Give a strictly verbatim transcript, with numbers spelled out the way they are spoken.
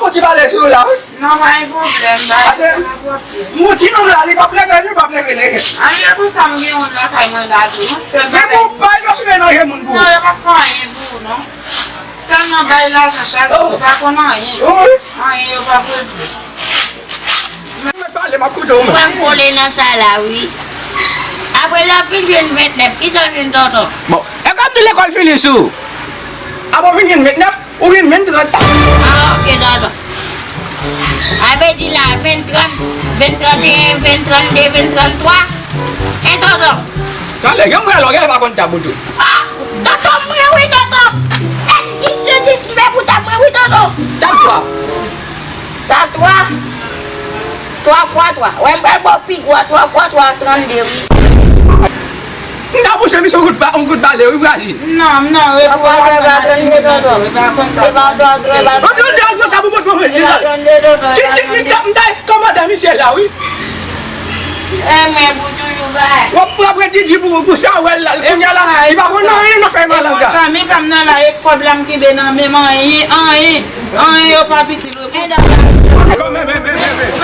Ti pale sou la, wi. Non, pa gen pwoblèm, bagay sa la pwòp. Mouti nonm la, li p ap leve, li p ap leve, leve. Anyen pou sa m gen youn lakay mwen la tou. Yon sèl bagay. Men pou pa yo fime nan je moun pou. Non, yo p ap fè anyen pou ou, non. Sèlman bay lajan chak jou, ou pa konn anyen. Wi. Anyen yo p ap regle. Mwen pale, m ap koute w, mwen. Mwen kole nan sa la, wi. Apre lè w fin jwenn ventnèf, kisa w jwenn tonton? Bon, e kòm di lekòl fini sou. Apre w vin jwenn ventnèf, ou vin venntrant. Ah, ok, tonton. A vle di la, venntrant, venntrant e en, venntrant de, venntrant twa. Hein, tonton? Talè, gen mwen lò, gen pa konn tab ou tou. Ah, tonton mwen, wi, tonton. Fè dis sou dis, m fè pou tab mwen, wi, tonton. Tab twa. Tab twa. Twa fwa twa. Wè, m pral ba w pi gwo a, twa fwa twa, trannde, wi. M ta pouse misye yon kout ba-, yon kout bale, wi, Brazil. Non, non, repo a pa nan ti moun nan tou, e pa konsa. Ou di w de an gwo tab ou pot mwen, Brazil la. Ki, ki, ki tab m ta eskanmande misye la, wi. E mwen pou toujou bay. W ap, w ap redi di pou, pou sa, wè, la, kounye a la, li pa konn anyen nan fèy malanga. Zanmi pa m nan la, e kòb la m kenbe nan men m, anyen, anyen, anyen yo pa piti. Men, men, men, men, men, men.